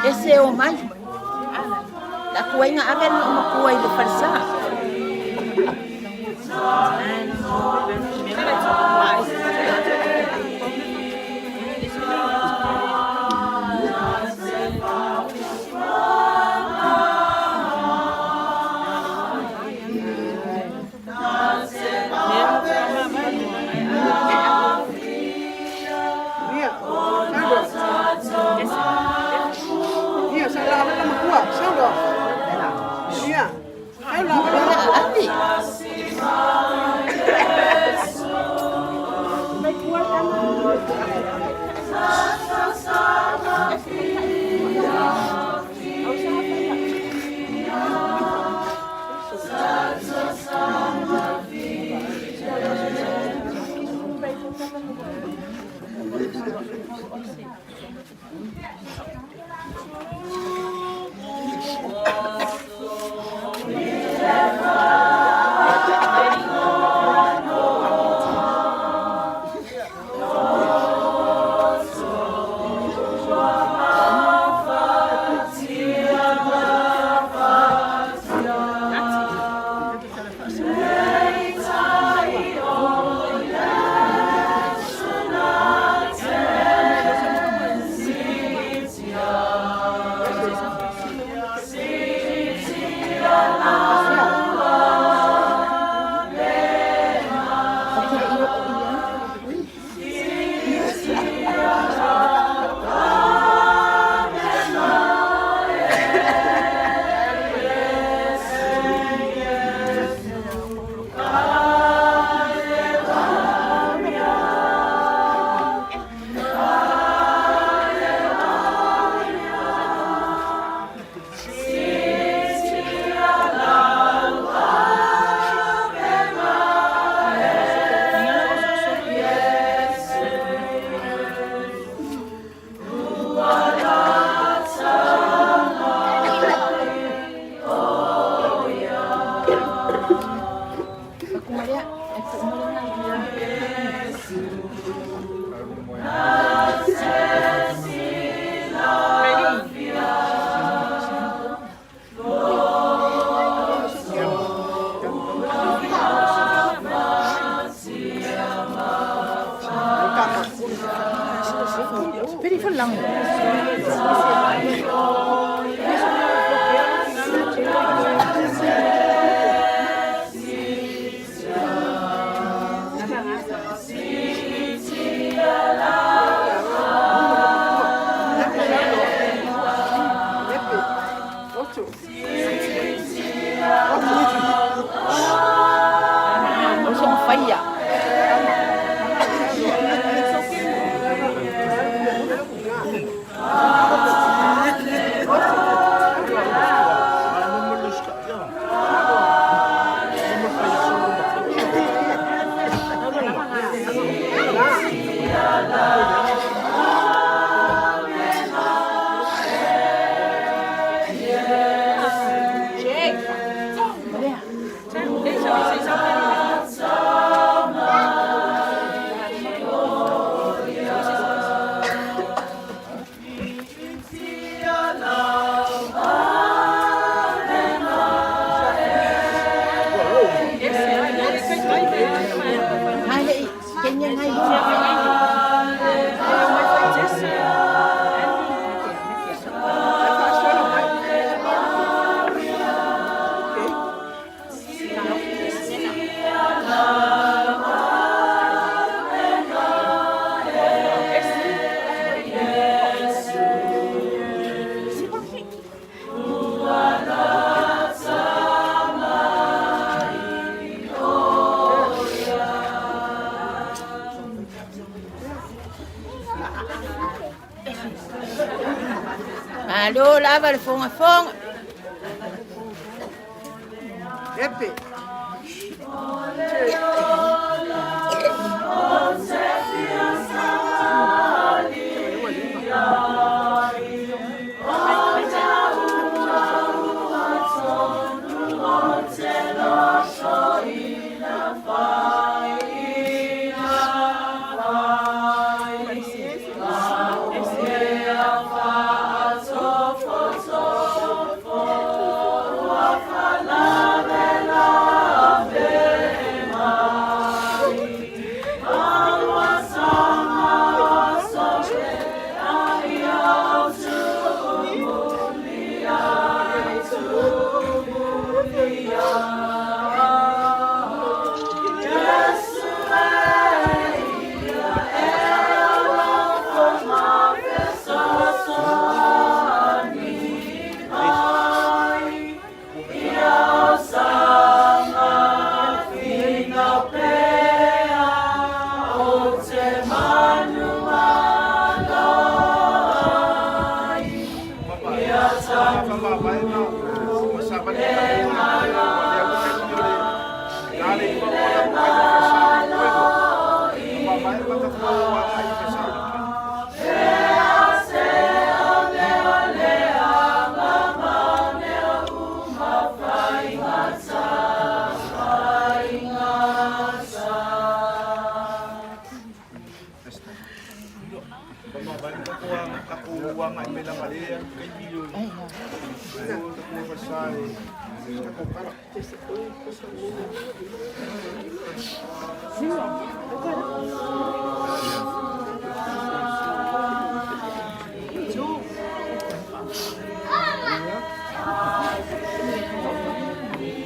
G: Ese o mai. La kuai nga ave no makua i le falsa. Pedi for lang. O so faia. Hai le kenya ngai ho. Malo lava le fonga fonga.
C: Epe.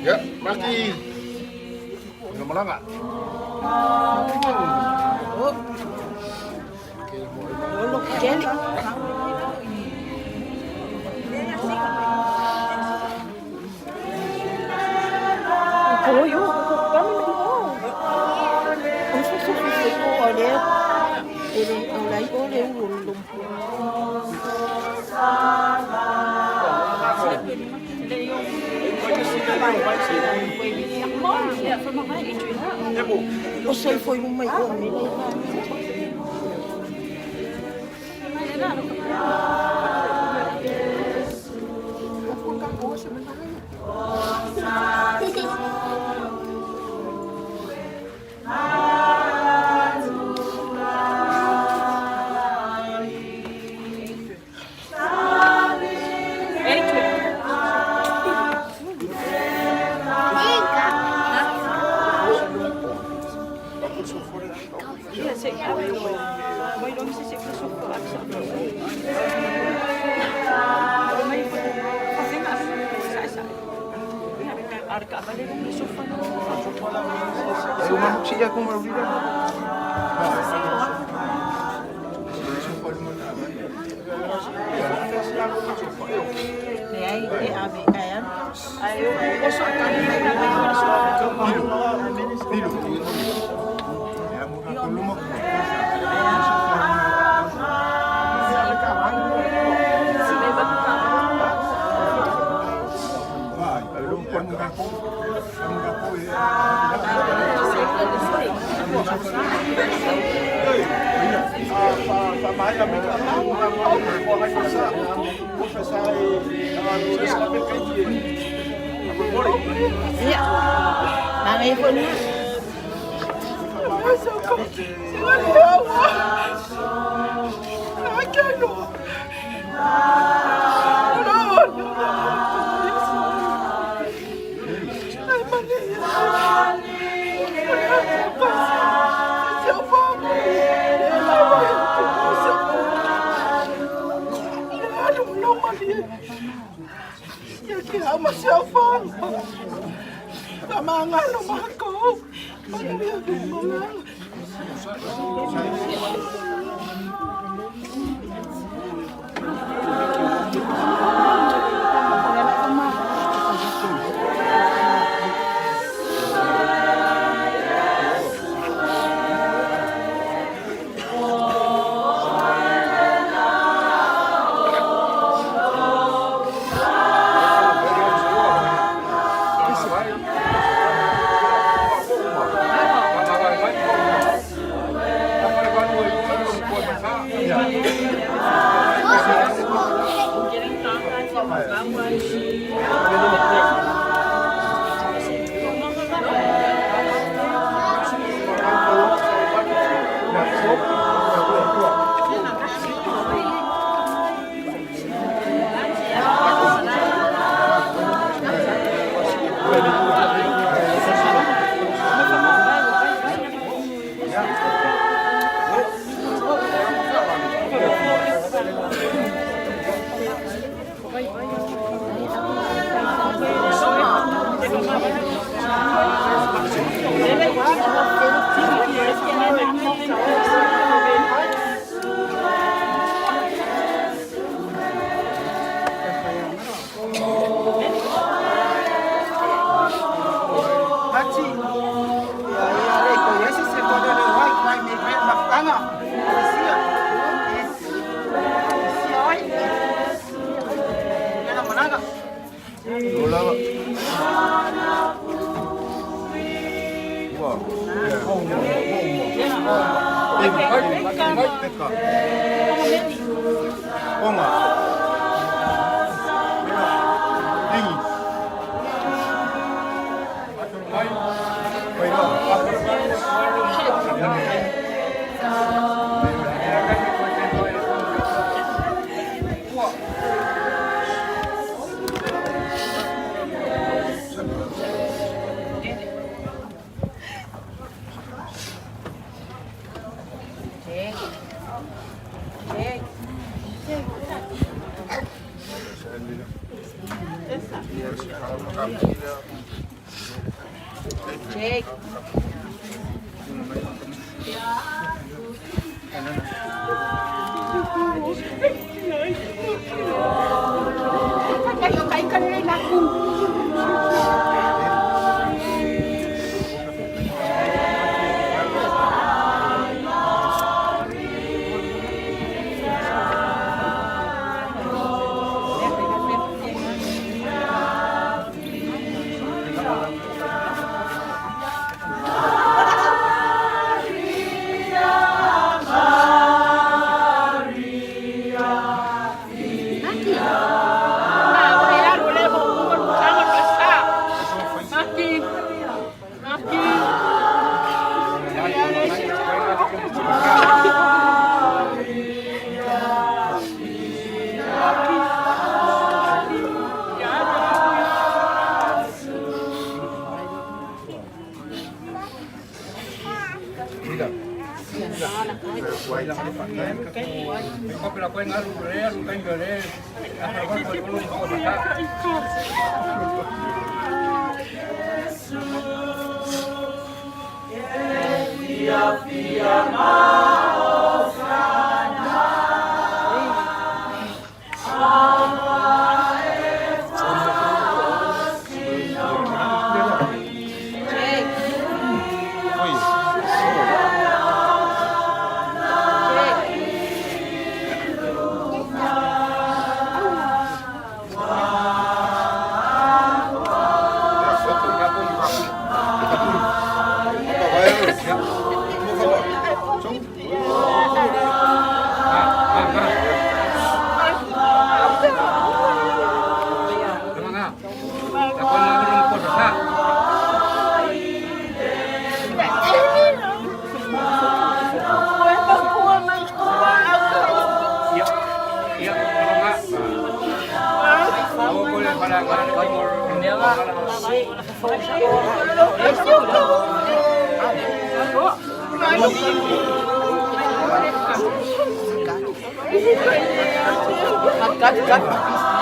B: Ya, mati. Malanga.
G: Jelly. Koyo, kami mo. O so so so o le. Ele o lai o le u lo. O sei foi no mai o me. Cut, cut.